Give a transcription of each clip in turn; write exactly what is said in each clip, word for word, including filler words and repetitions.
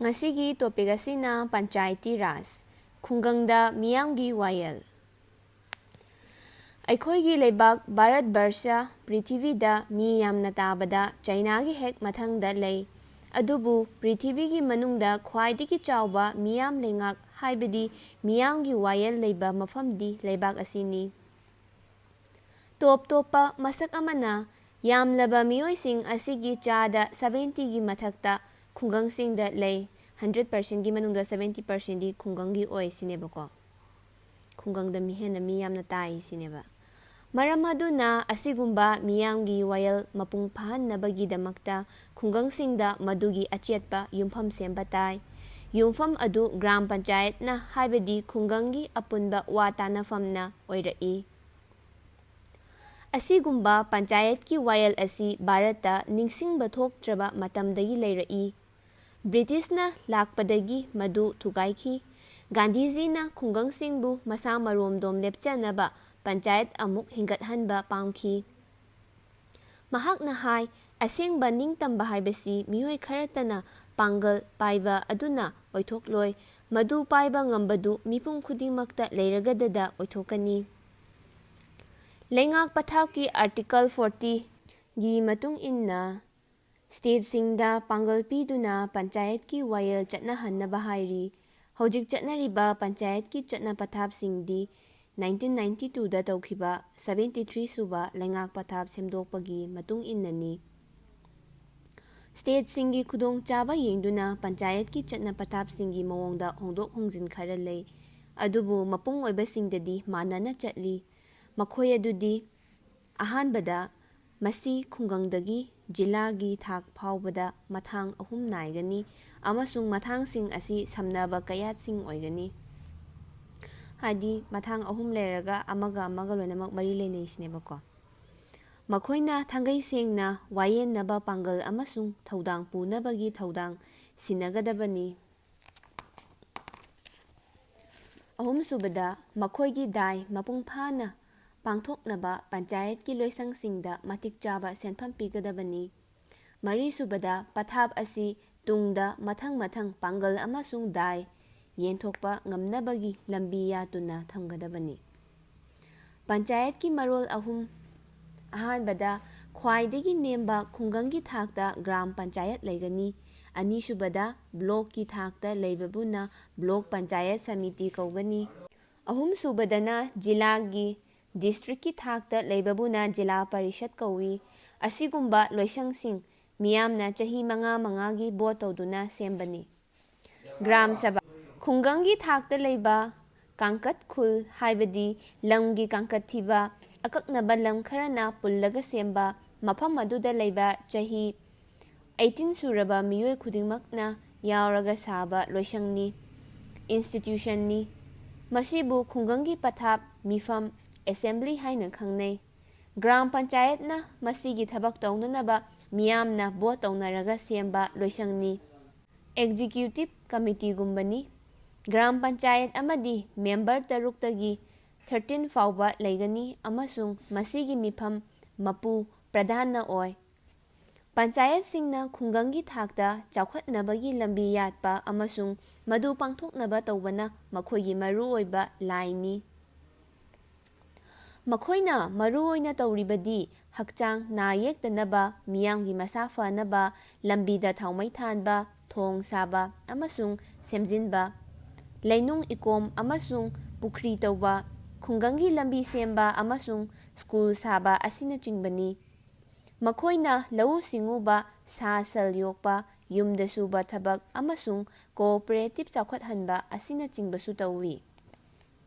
ꯉꯁꯤꯒꯤ ꯇꯣꯄꯤꯛ ꯑꯁꯤꯅ ꯄꯟꯆꯥꯌꯇꯤ ꯔꯥꯖ, ꯈꯨꯡꯒꯪꯗ ꯃꯤꯌꯥꯝꯒꯤ ꯋꯥꯌꯦꯜ꯫ ꯑꯩꯈꯣꯏꯒꯤ ꯂꯩꯕꯥꯛ ꯚꯥꯔꯠ ꯕꯔꯁ ꯄ꯭ꯔꯤꯊꯤꯕꯤꯗ ꯃꯤ ꯌꯥꯝꯅ ꯇꯥꯕꯗ ꯆꯥꯏꯅꯥꯒꯤ ꯍꯦꯛ ꯃꯊꯪꯗ ꯂꯩ꯫ ꯑꯗꯨꯕꯨ ꯄ꯭ꯔꯤꯊꯤꯕꯤꯒꯤ ꯃꯅꯨꯡꯗ ꯈ꯭ꯋꯥꯏꯗꯒꯤ ꯆꯥꯎꯕ ꯃꯤꯌꯥꯝ ꯂꯩꯉꯥꯛ, ꯍꯥꯏꯕꯗꯤ ꯃꯤꯌꯥꯝꯒꯤ ꯋꯥꯌꯦꯜ ꯂꯩꯕ ꯃꯐꯝꯗꯤ ꯂꯩꯕꯥꯛ ꯑꯁꯤꯅꯤ꯫ ꯇꯣꯞ ꯇꯣꯞꯄ ꯃꯁꯛ ꯑꯃꯅ, ꯌꯥꯝꯂꯕ ꯃꯤꯑꯣꯏꯁꯤꯡ ꯑꯁꯤꯒꯤ ꯆꯥꯗ ꯁꯕꯦꯟꯇꯤꯒꯤ ꯃꯊꯛꯇ ꯈꯨꯡꯒꯪꯁꯤꯡꯗ ꯂꯩ꯫ ꯍꯟꯗ꯭ꯔꯦꯠ ꯄꯥꯔꯁꯦꯟꯒꯤ ꯃꯅꯨꯡꯗ ꯁꯕꯦꯟꯇꯤ ꯄꯥꯔꯁꯦꯟꯗꯤ ꯈꯨꯡꯒꯪꯒꯤ ꯑꯣꯏ ꯁꯤꯅꯦꯕꯀꯣ꯫ ꯈꯨꯡꯒꯪꯗ ꯃꯤ ꯍꯦꯟꯅ ꯃꯤ ꯌꯥꯝꯅ ꯇꯥꯏ ꯁꯤꯅꯦꯕ꯫ ꯃꯔꯝ ꯑꯗꯨꯅ ꯑꯁꯤꯒꯨꯝꯕ ꯃꯤꯌꯥꯝꯒꯤ ꯋꯥꯌꯦꯜ ꯃꯄꯨꯡ ꯐꯥꯍꯟꯅꯕꯒꯤꯗꯃꯛꯇ ꯈꯨꯡꯒꯪꯁꯤꯡꯗ ꯃꯗꯨꯒꯤ ꯑꯆꯦꯠꯄ ꯌꯨꯝꯐꯝ ꯁꯦꯝꯕ ꯇꯥꯏ꯫ ꯌꯨꯝꯐꯝ ꯑꯗꯨ ꯒ꯭ꯔꯥꯝ ꯄꯟꯆꯥꯌꯠꯅ, ꯍꯥꯏꯕꯗꯤ ꯈꯨꯡꯒꯪꯒꯤ ꯑꯄꯨꯟꯕ ꯋꯥ ꯇꯥꯅꯐꯝꯅ ꯑꯣꯏꯔꯛꯏ꯫ ꯑꯁꯤꯒꯨꯝꯕ ꯄꯟꯆꯥꯌꯠꯀꯤ ꯋꯥꯌꯦꯜ ꯑꯁꯤ ꯚꯥꯔꯠꯇ ꯅꯤꯡꯁꯤꯡꯕ ꯊꯣꯛꯇ꯭ꯔꯕ ꯃꯇꯝꯗꯒꯤ ꯂꯩꯔꯛꯏ꯫ ꯕ꯭ꯔꯤꯇꯤꯁꯅ ꯂꯥꯛꯄꯗꯒꯤ ꯃꯗꯨ ꯊꯨꯒꯥꯏꯈꯤ꯫ ꯒꯥꯟꯙꯤꯖꯤꯅ ꯈꯨꯡꯒꯪꯁꯤꯡꯕꯨ ꯃꯁꯥ ꯃꯔꯣꯝꯗꯣꯝ ꯂꯦꯞꯆꯅꯕ ꯄꯟꯆꯥꯌꯠ ꯑꯃꯨꯛ ꯍꯤꯡꯒꯠꯍꯟꯕ ꯄꯥꯝꯈꯤ꯫ ꯃꯍꯥꯛꯅ ꯍꯥꯏ, "ꯑꯁꯦꯡꯕ ꯅꯤꯡꯇꯝꯕ ꯍꯥꯏꯕꯁꯤ ꯃꯤꯑꯣꯏ ꯈꯔꯇꯅ ꯄꯥꯡꯒꯜ ꯄꯥꯏꯕ ꯑꯗꯨꯅ ꯑꯣꯏꯊꯣꯛꯂꯣꯏ, ꯃꯗꯨ ꯄꯥꯏꯕ ꯉꯝꯕꯗꯨ ꯃꯤꯄꯨꯝ ꯈꯨꯗꯤꯡꯃꯛꯇ ꯂꯩꯔꯒꯗꯗ ꯑꯣꯏꯊꯣꯛꯀꯅꯤ"꯫ ꯂꯩꯉꯥꯛ ꯄꯊꯥꯞꯀꯤ ꯑꯥꯔꯇꯤꯀꯜ ꯐꯣꯔꯇꯤꯒꯤ ꯃꯇꯨꯡ ꯏꯟꯅ, ꯁ꯭ꯇꯦꯠꯁꯤꯡꯗ ꯄꯥꯡꯒꯜ ꯄꯤꯗꯨꯅ ꯄꯟꯆꯥꯌꯠꯀꯤ ꯋꯥꯌꯦꯜ ꯆꯠꯅꯍꯟꯅꯕ ꯍꯥꯏꯔꯤ꯫ ꯍꯧꯖꯤꯛ ꯆꯠꯅꯔꯤꯕ ꯄꯟꯆꯥꯌꯠꯀꯤ ꯆꯠꯅ ꯄꯊꯥꯞꯁꯤꯡꯗꯤ ꯅꯥꯏꯟꯇꯤꯟ ꯅꯥꯏꯟꯇꯤ ꯇꯨꯗ ꯇꯧꯈꯤꯕ ꯁꯕꯦꯟꯇꯤ ꯊ꯭ꯔꯤ ꯁꯨꯕ ꯂꯩꯉꯥꯛ ꯄꯊꯥꯞ ꯁꯦꯝꯗꯣꯛꯄꯒꯤ ꯃꯇꯨꯡ ꯏꯟꯅꯅꯤ꯫ ꯁ꯭ꯇꯦꯠꯁꯤꯡꯒꯤ ꯈꯨꯗꯣꯡꯆꯥꯕ ꯌꯦꯡꯗꯨꯅ ꯄꯟꯆꯥꯌꯠꯀꯤ ꯆꯠꯅ ꯄꯊꯥꯞꯁꯤꯡꯒꯤ ꯃꯑꯣꯡꯗ ꯍꯣꯡꯗꯣꯛ ꯍꯣꯡꯖꯤꯟ ꯈꯔ ꯂꯩ, ꯑꯗꯨꯕꯨ ꯃꯄꯨꯡ ꯑꯣꯏꯕꯁꯤꯡꯗꯗꯤ ꯃꯥꯟꯅꯅ ꯆꯠꯂꯤ꯫ ꯃꯈꯣꯏ ꯑꯗꯨꯗꯤ: ꯑꯍꯥꯟꯕꯗ, ꯃꯁꯤ ꯈꯨꯡꯒꯪꯗꯒꯤ ꯖꯤꯂꯥꯒꯤ ꯊꯥꯛ ꯐꯥꯎꯕꯗ ꯃꯊꯥꯡ ꯑꯍꯨꯝ ꯅꯥꯏꯒꯅꯤ ꯑꯃꯁꯨꯡ ꯃꯊꯥꯡꯁꯤꯡ ꯑꯁꯤ ꯁꯝꯅꯕ ꯀꯌꯥꯠꯁꯤꯡ ꯑꯣꯏꯒꯅꯤ꯫ ꯍꯥꯏꯗꯤ, ꯃꯊꯥꯡ ꯑꯍꯨꯝ ꯂꯩꯔꯒ ꯑꯃꯒ ꯑꯃꯒ ꯂꯣꯏꯅꯃꯛ ꯃꯔꯤ ꯂꯩꯅꯩꯁꯤꯅꯦꯕꯀꯣ꯫ ꯃꯈꯣꯏꯅ ꯊꯥꯡꯒꯩ ꯁꯦꯡꯅ ꯋꯥꯌꯦꯟꯅꯕ ꯄꯥꯡꯒꯜ ꯑꯃꯁꯨꯡ ꯊꯧꯗꯥꯡ ꯄꯨꯅꯕꯒꯤ ꯊꯧꯗꯥꯡ ꯁꯤꯟꯅꯒꯗꯕꯅꯤ꯫ ꯑꯍꯨꯝꯁꯨꯕꯗ, ꯃꯈꯣꯏꯒꯤ ꯗꯥꯏ ꯃꯄꯨꯡ ꯐꯥꯅ ꯄꯥꯡꯊꯣꯛꯅꯕ ꯄꯟꯆꯥꯌꯠꯀꯤ ꯂꯣꯏꯁꯪꯁꯤꯡꯗ ꯃꯇꯤꯛ ꯆꯥꯕ ꯁꯦꯟꯐꯝ ꯄꯤꯒꯗꯕꯅꯤ꯫ ꯃꯔꯤꯁꯨꯕꯗ, ꯄꯊꯥꯞ ꯑꯁꯤ ꯇꯨꯡꯗ ꯃꯊꯪ ꯃꯊꯪ ꯄꯥꯡꯒꯜ ꯑꯃꯁꯨꯡ ꯗꯥꯏ ꯌꯦꯟꯊꯣꯛꯄ ꯉꯝꯅꯕꯒꯤ ꯂꯝꯕꯤ ꯌꯥꯠꯇꯨꯅ ꯊꯝꯒꯗꯕꯅꯤ꯫ ꯄꯟꯆꯥꯌꯠꯀꯤ ꯃꯔꯣꯜ ꯑꯍꯨꯝ꯫ ꯑꯍꯥꯟꯕꯗ, ꯈ꯭ꯋꯥꯏꯗꯒꯤ ꯅꯦꯝꯕ ꯈꯨꯡꯒꯪꯒꯤ ꯊꯥꯛꯇ ꯒ꯭ꯔꯥꯝ ꯄꯟꯆꯥꯌꯠ ꯂꯩꯒꯅꯤ꯫ ꯑꯅꯤꯁꯨꯕꯗ, ꯕ꯭ꯂꯣꯛꯀꯤ ꯊꯥꯛꯇ ꯂꯩꯕꯕꯨꯅ ꯕ꯭ꯂꯣꯛ ꯄꯟꯆꯥꯌꯠ ꯁꯃꯤꯇꯤ ꯀꯧꯒꯅꯤ꯫ ꯑꯍꯨꯝꯁꯨꯕꯗꯅ ꯖꯤꯂꯥꯒꯤ, ꯗꯤꯁꯇ꯭ꯔꯤꯛꯀꯤ ꯊꯥꯛꯇ ꯂꯩꯕꯕꯨꯅ ꯖꯤꯂꯥ ꯄꯔꯤꯁꯠ ꯀꯧꯏ꯫ ꯑꯁꯤꯒꯨꯝꯕ ꯂꯣꯏꯁꯪꯁꯤꯡ ꯃꯤꯌꯥꯝꯅ ꯆꯍꯤ ꯃꯉꯥ ꯃꯉꯥꯒꯤ ꯚꯣꯠ ꯇꯧꯗꯨꯅ ꯁꯦꯝꯕꯅꯤ꯫ ꯒ꯭ꯔꯥꯝ ꯁꯚꯥ꯫ ꯈꯨꯡꯒꯪꯒꯤ ꯊꯥꯛꯇ ꯂꯩꯕ ꯀꯥꯡꯀꯠ ꯈꯨꯜ, ꯍꯥꯏꯕꯗꯤ ꯂꯝꯒꯤ ꯀꯥꯡꯀꯠ ꯊꯤꯕ, ꯑꯀꯛꯅꯕ ꯂꯝ ꯈꯔꯅ ꯄꯨꯜꯂꯒ ꯁꯦꯝꯕ, ꯃꯐꯝ ꯑꯗꯨꯗ ꯂꯩꯕ ꯆꯍꯤ eighteen ꯁꯨꯔꯕ ꯃꯤꯑꯣꯏ ꯈꯨꯗꯤꯡꯃꯛꯅ ꯌꯥꯎꯔꯒ ꯁꯥꯕ ꯂꯣꯏꯁꯪꯅꯤ, ꯏꯟꯁꯇꯤꯇ꯭ꯌꯨꯁꯟꯅꯤ꯫ ꯃꯁꯤꯕꯨ ꯈꯨꯡꯒꯪꯒꯤ ꯄꯊꯥꯞ, ꯃꯤꯐꯝ, ꯑꯦꯁꯦꯝꯕ꯭ꯂꯤ ꯍꯥꯏꯅ ꯈꯪꯅꯩ꯫ ꯒ꯭ꯔꯥꯝ ꯄꯟꯆꯥꯌꯠꯅ ꯃꯁꯤꯒꯤ ꯊꯕꯛ ꯇꯧꯅꯅꯕ ꯃꯤꯌꯥꯝꯅ ꯚꯣꯠ ꯇꯧꯅꯔꯒ ꯁꯦꯝꯕ ꯂꯣꯏꯁꯪꯅꯤ꯫ ꯑꯦꯛꯖꯤꯀ꯭ꯌꯨꯇꯤꯚ ꯀꯃꯤꯇꯤꯒꯨꯝꯕꯅꯤ꯫ ꯒ꯭ꯔꯥꯝ ꯄꯟꯆꯥꯌꯠ ꯑꯃꯗꯤ ꯃꯦꯝꯕꯔ ꯇꯔꯨꯛꯇꯒꯤ thirteen ꯐꯥꯎꯕ ꯂꯩꯒꯅꯤ ꯑꯃꯁꯨꯡ ꯃꯁꯤꯒꯤ ꯃꯤꯐꯝ ꯃꯄꯨ ꯄ꯭ꯔꯙꯥꯟꯅ ꯑꯣꯏ꯫ ꯄꯟꯆꯥꯌꯠꯁꯤꯡꯅ ꯈꯨꯡꯒꯪꯒꯤ ꯊꯥꯛꯇ ꯆꯥꯎꯈꯠꯅꯕꯒꯤ ꯂꯝꯕꯤ ꯌꯥꯠꯄ ꯑꯃꯁꯨꯡ ꯃꯗꯨ ꯄꯥꯡꯊꯣꯛꯅꯕ ꯇꯧꯕꯅ ꯃꯈꯣꯏꯒꯤ ꯃꯔꯨꯑꯣꯏꯕ ꯂꯥꯏꯅꯤ꯫ ꯃꯈꯣꯏꯅ ꯃꯔꯨꯑꯣꯏꯅ ꯇꯧꯔꯤꯕꯗꯤ ꯍꯛꯆꯥꯡ ꯅꯥ ꯌꯦꯛꯇꯅꯕ, ꯃꯤꯌꯥꯝꯒꯤ ꯃꯁꯥ ꯐꯅꯕ, ꯂꯝꯕꯤꯗ ꯊꯥꯎ ꯃꯩ ꯊꯥꯟꯕ, ꯊꯣꯡ ꯁꯥꯕ ꯑꯃꯁꯨꯡ ꯁꯦꯝꯖꯤꯟꯕ, ꯂꯩꯅꯨꯡ ꯏꯀꯣꯝ ꯑꯃꯁꯨꯡ ꯄꯨꯈ꯭ꯔꯤ ꯇꯧꯕ, ꯈꯨꯡꯒꯪꯒꯤ ꯂꯝꯕꯤ ꯁꯦꯝꯕ ꯑꯃꯁꯨꯡ ꯁ꯭ꯀꯨꯜ ꯁꯥꯕ ꯑꯁꯤꯅꯆꯤꯡꯕꯅꯤ꯫ ꯃꯈꯣꯏꯅ ꯂꯧꯎ ꯁꯤꯡꯎꯕ, ꯁꯥ ꯁꯟ ꯌꯣꯛꯄ, ꯌꯨꯝꯗ ꯁꯨꯕ ꯊꯕꯛ ꯑꯃꯁꯨꯡ ꯀꯣꯑꯣꯄꯔꯦꯇꯤꯚ ꯆꯥꯎꯈꯠꯍꯟꯕ ꯑꯁꯤꯅꯆꯤꯡꯕꯁꯨ ꯇꯧꯏ꯫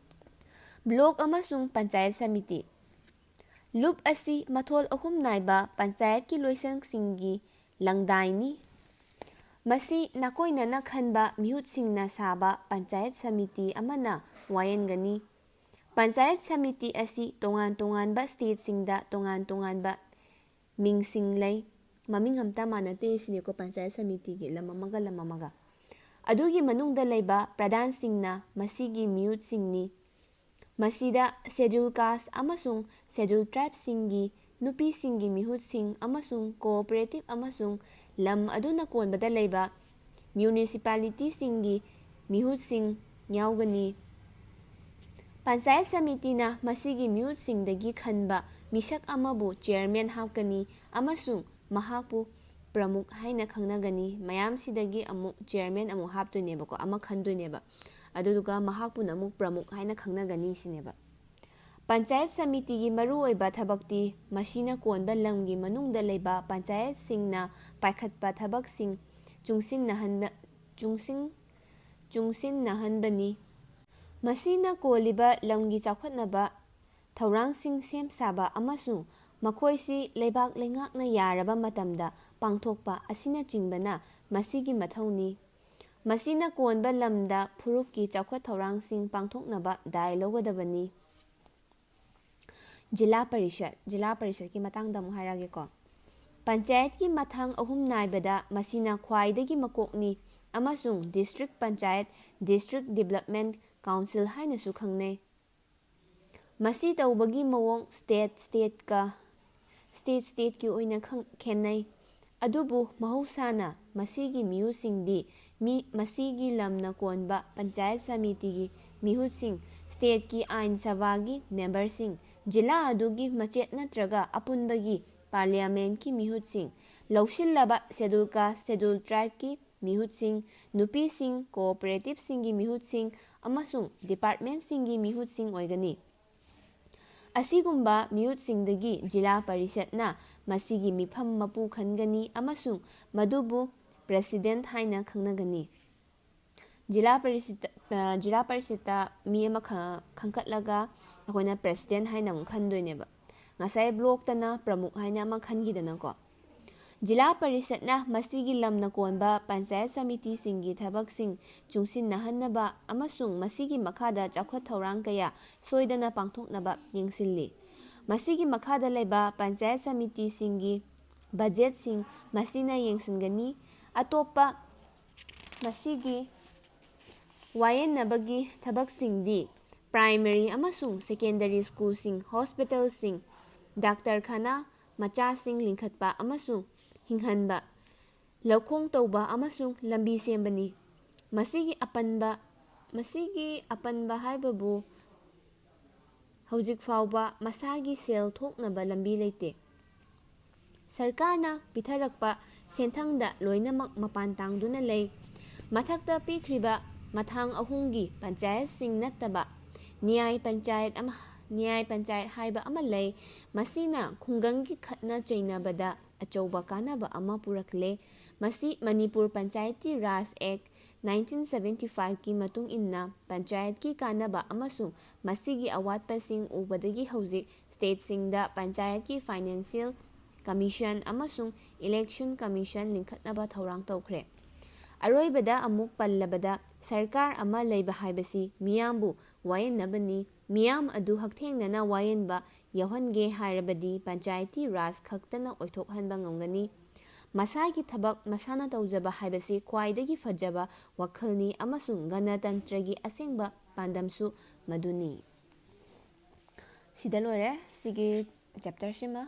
ꯕ꯭ꯂꯣꯛ ꯑꯃꯁꯨꯡ ꯄꯟꯆꯥꯌꯠ ꯁꯃꯤꯇꯤ꯫ ꯂꯨꯞ ꯑꯁꯤ ꯃꯊꯣꯜ ꯑꯍꯨꯝ ꯅꯥꯏꯕ ꯄꯟꯆꯥꯌꯠꯀꯤ ꯂꯣꯏꯁꯪꯁꯤꯡꯒꯤ ꯂꯪꯗꯥꯏꯅꯤ꯫ ꯃꯁꯤ ꯅꯥꯀꯣꯏꯅꯅ ꯈꯟꯕ ꯃꯤꯍꯨꯠꯁꯤꯡꯅ ꯁꯥꯕ ꯄꯟꯆꯥꯌꯠ ꯁꯃꯤꯇꯤ ꯑꯃꯅ ꯋꯥꯌꯦꯟꯒꯅꯤ꯫ ꯄꯟꯆꯥꯌꯠ ꯁꯃꯤꯇꯤ ꯑꯁꯤ ꯇꯣꯉꯥꯟ ꯇꯣꯉꯥꯟꯕ ꯁ꯭ꯇꯦꯠꯁꯤꯡꯗ ꯇꯣꯉꯥꯟ ꯇꯣꯉꯥꯟꯕ ꯃꯤꯡꯁꯤꯡ ꯂꯩ꯫ ꯃꯃꯤꯡ ꯑꯝꯇ ꯃꯥꯟꯅꯗꯦ ꯁꯤꯅꯦꯀꯣ ꯄꯟꯆꯥꯌꯠ ꯁꯃꯤꯇꯤꯒꯤ, ꯂꯝ ꯑꯃꯒ ꯂꯝ ꯑꯃꯒ꯫ ꯑꯗꯨꯒꯤ ꯃꯅꯨꯡꯗ ꯂꯩꯕ ꯄ꯭ꯔꯙꯥꯟꯁꯤꯡꯅ ꯃꯁꯤꯒꯤ ꯃꯤꯍꯨꯠꯁꯤꯡꯅꯤ꯫ ꯃꯁꯤꯗ ꯁꯦꯗ꯭ꯌꯨꯜ ꯀꯥꯁ ꯑꯃꯁꯨꯡ ꯁꯦꯗ꯭ꯌꯨꯜ ꯇ꯭ꯔꯥꯏꯕꯁꯤꯡꯒꯤ ꯅꯨꯄꯤꯁꯤꯡꯒꯤ ꯃꯤꯍꯨꯠꯁꯤꯡ ꯑꯃꯁꯨꯡ ꯀꯣꯑꯣꯄꯔꯦꯇꯤꯚ ꯑꯃꯁꯨꯡ ꯂꯝ ꯑꯗꯨꯅ ꯀꯣꯟꯕꯗ ꯂꯩꯕ ꯃ꯭ꯌꯨꯅꯤꯁꯤꯄꯥꯂꯤꯇꯤꯁꯤꯡꯒꯤ ꯃꯤꯍꯨꯠꯁꯤꯡ ꯌꯥꯎꯒꯅꯤ꯫ ꯄꯟꯆꯥꯌꯠ ꯁꯃꯤꯇꯤꯅ ꯃꯁꯤꯒꯤ ꯃꯤꯍꯨꯠꯁꯤꯡꯗꯒꯤ ꯈꯟꯕ ꯃꯤꯁꯛ ꯑꯃꯕꯨ ꯆꯤꯌꯔꯃꯦꯟ ꯍꯥꯞꯀꯅꯤ ꯑꯃꯁꯨꯡ ꯃꯍꯥꯛꯄꯨ ꯄ꯭ꯔꯃꯨꯈ ꯍꯥꯏꯅ ꯈꯪꯅꯒꯅꯤ꯫ ꯃꯌꯥꯝꯁꯤꯗꯒꯤ ꯑꯃꯨꯛ ꯆꯤꯌꯔꯃꯦꯟ ꯑꯃꯨꯛ ꯍꯥꯞꯇꯣꯏꯅꯦꯕꯀꯣ, ꯑꯃ ꯈꯟꯗꯣꯏꯅꯦꯕ꯫ ꯑꯗꯨꯗꯨꯒ ꯃꯍꯥꯛꯄꯨꯅ ꯑꯃꯨꯛ ꯄ꯭ꯔꯃꯨꯈ ꯍꯥꯏꯅ ꯈꯪꯅꯒꯅꯤ ꯁꯤꯅꯦꯕ꯫ ꯄꯟꯆꯥꯌꯠ ꯁꯃꯤꯇꯤꯒꯤ ꯃꯔꯨꯑꯣꯏꯕ ꯊꯕꯛꯇꯤ ꯃꯁꯤꯅ ꯀꯣꯟꯕ ꯂꯝꯒꯤ ꯃꯅꯨꯡꯗ ꯂꯩꯕ ꯄꯟꯆꯥꯌꯠꯁꯤꯡꯅ ꯄꯥꯏꯈꯠꯄ ꯊꯕꯛꯁꯤꯡ ꯆꯨꯡꯁꯤꯟꯅꯍꯟꯕ, ꯆꯨꯡꯁꯤꯟ-, ꯆꯨꯡꯁꯤꯟꯅꯍꯟꯕꯅꯤ꯫ ꯃꯁꯤꯅ ꯀꯣꯜꯂꯤꯕ ꯂꯝꯒꯤ ꯆꯥꯎꯈꯠꯅꯕ ꯊꯧꯔꯥꯡꯁꯤꯡ ꯁꯦꯝ ꯁꯥꯕ ꯑꯃꯁꯨꯡ ꯃꯈꯣꯏꯁꯤ ꯂꯩꯕꯥꯛ ꯂꯩꯉꯥꯛꯅ ꯌꯥꯔꯕ ꯃꯇꯝꯗ ꯄꯥꯡꯊꯣꯛꯄ ꯑꯁꯤꯅꯆꯤꯡꯕꯅ ꯃꯁꯤꯒꯤ ꯃꯊꯧꯅꯤ꯫ ꯃꯁꯤꯅ ꯀꯣꯟꯕ ꯂꯝꯗ ꯐꯨꯔꯨꯞꯀꯤ ꯆꯥꯎꯈꯠ ꯊꯧꯔꯥꯡꯁꯤꯡ ꯄꯥꯡꯊꯣꯛꯅꯕ ꯗꯥꯏ ꯂꯧꯒꯗꯕꯅꯤ꯫ ꯖꯤꯂꯥ ꯄꯔꯤꯁꯠ, ꯖꯤꯂꯥ ꯄꯔꯤꯁꯠꯀꯤ ꯃꯇꯥꯡꯗ ꯑꯃꯨꯛ ꯍꯥꯏꯔꯛꯑꯒꯦꯀꯣ꯫ ꯄꯟꯆꯥꯌꯠꯀꯤ ꯃꯊꯥꯡ ꯑꯍꯨꯝ ꯅꯥꯏꯕꯗ ꯃꯁꯤꯅ ꯈ꯭ꯋꯥꯏꯗꯒꯤ ꯃꯀꯣꯛꯅꯤ ꯑꯃꯁꯨꯡ ꯗꯤꯁꯇ꯭ꯔꯤꯛ ꯄꯟꯆꯥꯌꯠ, ꯗꯤꯁꯇ꯭ꯔꯤꯛ ꯗꯤꯕꯂꯞꯃꯦꯟꯠ ꯀꯥꯎꯟꯁꯤꯜ ꯍꯥꯏꯅꯁꯨ ꯈꯪꯅꯩ꯫ ꯃꯁꯤ ꯇꯧꯕꯒꯤ ꯃꯑꯣꯡ ꯁ꯭ꯇꯦꯠ ꯁ꯭ꯇꯦꯠꯀ, ꯁ꯭ꯇꯦꯠ ꯁ꯭ꯇꯦꯠꯀꯤ ꯑꯣꯏꯅ ꯈꯪ-, ꯈꯦꯠꯅꯩ꯫ ꯑꯗꯨꯕꯨ ꯃꯍꯧꯁꯥꯅ ꯃꯁꯤꯒꯤ ꯃꯤꯍꯨꯠꯁꯤꯡꯗꯤ ꯃꯤ, ꯃꯁꯤꯒꯤ ꯂꯝꯅ ꯀꯣꯟꯕ ꯄꯟꯆꯥꯌꯠ ꯁꯃꯤꯇꯤꯒꯤ ꯃꯤꯍꯨꯠꯁꯤꯡ, ꯁ꯭ꯇꯦꯠꯀꯤ ꯑꯥꯏꯟ ꯁꯚꯥꯒꯤ ꯃꯦꯝꯕꯔꯁꯤꯡ, ꯖꯤꯂꯥ ꯑꯗꯨꯒꯤ ꯃꯆꯦꯠ ꯅꯠꯇ꯭ꯔꯒ ꯑꯄꯨꯟꯕꯒꯤ ꯄꯥꯔꯂꯤꯌꯥꯃꯦꯟꯠꯀꯤ ꯃꯤꯍꯨꯠꯁꯤꯡ, ꯂꯧꯁꯤꯜꯂꯕ ꯁꯦꯗꯨꯜ ꯀꯥꯁ, ꯁꯦꯗꯨꯜ ꯇ꯭ꯔꯥꯏꯕꯀꯤ ꯃꯤꯍꯨꯠꯁꯤꯡ, ꯅꯨꯄꯤꯁꯤꯡ, ꯀꯣꯑꯣꯄꯔꯦꯇꯤꯚꯁꯤꯡꯒꯤ ꯃꯤꯍꯨꯠꯁꯤꯡ ꯑꯃꯁꯨꯡ ꯗꯤꯄꯥꯔꯠꯃꯦꯟꯠꯁꯤꯡꯒꯤ ꯃꯤꯍꯨꯠꯁꯤꯡ ꯑꯣꯏꯒꯅꯤ꯫ ꯑꯁꯤꯒꯨꯝꯕ ꯃꯤꯍꯨꯠꯁꯤꯡꯗꯒꯤ ꯖꯤꯂꯥ ꯄꯔꯤꯁꯠꯅ ꯃꯁꯤꯒꯤ ꯃꯤꯐꯝ ꯃꯄꯨ ꯈꯟꯒꯅꯤ ꯑꯃꯁꯨꯡ ꯃꯗꯨꯕꯨ ꯄ꯭ꯔꯦꯁꯤꯗꯦꯟꯠ ꯍꯥꯏꯅ ꯈꯪꯅꯒꯅꯤ꯫ ꯖꯤꯂꯥ ꯄꯔꯤꯁꯠꯇ, ꯑ, ꯖꯤꯂꯥ ꯄꯔꯤꯁꯠꯇ ꯃꯤ ꯑꯃ ꯈ-, ꯈꯟꯒꯠꯂꯒ ꯑꯩꯈꯣꯏꯅ ꯄ꯭ꯔꯦꯁꯤꯗꯦꯟꯠ ꯍꯥꯏꯅ ꯑꯃꯨꯛ ꯈꯟꯗꯣꯏꯅꯦꯕ꯫ ꯉꯁꯥꯏ ꯕ꯭ꯂꯣꯛꯇꯅ ꯄ꯭ꯔꯃꯨꯈ ꯍꯥꯏꯅ ꯑꯃ ꯈꯟꯈꯤꯗꯅꯀꯣ꯫ ꯖꯤꯂꯥ ꯄꯔꯤꯁꯠꯅ ꯃꯁꯤꯒꯤ ꯂꯝꯅ ꯀꯣꯟꯕ ꯄꯟꯆꯥꯌꯠ ꯁꯃꯤꯇꯤꯁꯤꯡꯒꯤ ꯊꯕꯛꯁꯤꯡ ꯆꯨꯡꯁꯤꯟꯅꯍꯟꯅꯕ ꯑꯃꯁꯨꯡ ꯃꯁꯤꯒꯤ ꯃꯈꯥꯗ ꯆꯥꯎꯈꯠ ꯊꯧꯔꯥꯡ ꯀꯌꯥ ꯁꯣꯏꯗꯅ ꯄꯥꯡꯊꯣꯛꯅꯕ ꯌꯦꯡꯁꯤꯜꯂꯤ꯫ ꯃꯁꯤꯒꯤ ꯃꯈꯥꯗ ꯂꯩꯕ ꯄꯟꯆꯥꯌꯠ ꯁꯃꯤꯇꯤꯁꯤꯡꯒꯤ ꯕꯖꯦꯠꯁꯤꯡ ꯃꯁꯤꯅ ꯌꯦꯡꯁꯤꯟꯒꯅꯤ꯫ ꯑꯇꯣꯞꯄ ꯃꯁꯤꯒꯤ ꯋꯥꯌꯦꯟꯅꯕꯒꯤ ꯊꯕꯛꯁꯤꯡꯗꯤ ꯄ꯭ꯔꯥꯏꯃꯔꯤ ꯑꯃꯁꯨꯡ ꯁꯦꯀꯦꯟꯗꯔꯤ ꯁ꯭ꯀꯨꯜꯁꯤꯡ, ꯍꯣꯁꯄꯤꯇꯥꯜꯁꯤꯡ, ꯗꯥꯛꯇꯔꯈꯥꯅꯥ ꯃꯆꯥꯁꯤꯡ ꯂꯤꯡꯈꯠꯄ ꯑꯃꯁꯨꯡ ꯍꯤꯡꯍꯟꯕ, ꯂꯧꯈꯣꯡ ꯇꯧꯕ ꯑꯃꯁꯨꯡ ꯂꯝꯕꯤ ꯁꯦꯝꯕꯅꯤ꯫ ꯃꯁꯤꯒꯤ ꯑꯄꯟꯕ, ꯃꯁꯤꯒꯤ ꯑꯄꯟꯕ ꯍꯥꯏꯕꯕꯨ ꯍꯧꯖꯤꯛ ꯐꯥꯎꯕ ꯃꯁꯥꯒꯤ ꯁꯦꯜ ꯊꯣꯛꯅꯕ ꯂꯝꯕꯤ ꯂꯩꯇꯦ꯫ ꯁꯔꯀꯥꯔꯅ ꯄꯤꯊꯔꯛꯄ ꯁꯦꯟꯊꯪꯗ ꯂꯣꯏꯅꯃꯛ ꯃꯄꯥꯟ ꯇꯥꯡꯗꯨꯅ ꯂꯩ꯫ ꯃꯊꯛꯇ ꯄꯤꯈ꯭ꯔꯤꯕ ꯃꯊꯥꯡ ꯑꯍꯨꯝꯒꯤ ꯄꯟꯆꯥꯌꯠꯁꯤꯡ ꯅꯠꯇꯕ ꯅ꯭ꯌꯥꯏ ꯄꯟꯆꯥꯌꯠ ꯑꯃ, ꯅ꯭ꯌꯥꯏ ꯄꯟꯆꯥꯌꯠ ꯍꯥꯏꯕ ꯑꯃ ꯂꯩ꯫ ꯃꯁꯤꯅ ꯈꯨꯡꯒꯪꯒꯤ ꯈꯠꯅ ꯆꯩꯅꯕꯗ ꯑꯆꯧꯕ ꯀꯥꯟꯅꯕ ꯑꯃ ꯄꯨꯔꯛꯂꯦ꯫ ꯃꯁꯤ ꯃꯅꯤꯄꯨꯔ ꯄꯟꯆꯥꯌꯠꯇꯤ ꯔꯥꯖ ꯑꯦꯛ ꯅꯥꯏꯟꯇꯤꯟ ꯁꯕꯦꯟꯇꯤ ꯐꯥꯏꯚꯀꯤ ꯃꯇꯨꯡ ꯏꯟꯅ ꯄꯟꯆꯥꯌꯠꯀꯤ ꯀꯥꯟꯅꯕ ꯑꯃꯁꯨꯡ ꯃꯁꯤꯒꯤ ꯑꯋꯥꯠꯄꯁꯤꯡ ꯎꯕꯗꯒꯤ ꯍꯧꯖꯤꯛ ꯁ꯭ꯇꯦꯠꯁꯤꯡꯗ ꯄꯟꯆꯥꯌꯠꯀꯤ ꯐꯥꯏꯅꯥꯟꯁꯤꯌꯦꯜ ꯀꯃꯤꯁꯟ ꯑꯃꯁꯨꯡ ꯏꯂꯦꯛꯁꯟ ꯀꯃꯤꯁꯟ ꯂꯤꯡꯈꯠꯅꯕ ꯊꯧꯔꯥꯡ ꯇꯧꯈ꯭ꯔꯦ꯫ ꯑꯔꯣꯏꯕꯗ ꯑꯃꯨꯛ ꯄꯜꯂꯕꯗ, ꯁꯔꯀꯥꯔ ꯑꯃ ꯂꯩꯕ ꯍꯥꯏꯕꯁꯤ ꯃꯤꯌꯥꯝꯕꯨ ꯋꯥꯌꯦꯟꯅꯕꯅꯤ꯫ ꯃꯤꯌꯥꯝ ꯑꯗꯨ ꯍꯛꯊꯦꯡꯅꯅ ꯋꯥꯌꯦꯟꯕ ꯌꯥꯎꯍꯟꯒꯦ ꯍꯥꯏꯔꯕꯗꯤ ꯄꯟꯆꯥꯌꯠꯇꯤ ꯔꯥꯖ ꯈꯛꯇꯅ ꯑꯣꯏꯊꯣꯛꯍꯟꯕ ꯉꯝꯒꯅꯤ꯫ ꯃꯁꯥꯒꯤ ꯊꯕꯛ ꯃꯁꯥꯅ ꯇꯧꯖꯕ ꯍꯥꯏꯕꯁꯤ ꯈ꯭ꯋꯥꯏꯗꯒꯤ ꯐꯖꯕ ꯋꯥꯈꯜꯅꯤ ꯑꯃꯁꯨꯡ ꯒꯅꯇꯟꯇ꯭ꯔꯒꯤ ꯑꯁꯦꯡꯕ ꯄꯥꯟꯗꯝꯁꯨ ꯃꯗꯨꯅꯤ꯫ ꯁꯤꯗ ꯂꯣꯏꯔꯦ ꯁꯤꯒꯤ ꯆꯦꯞꯇꯔꯁꯤꯃ꯫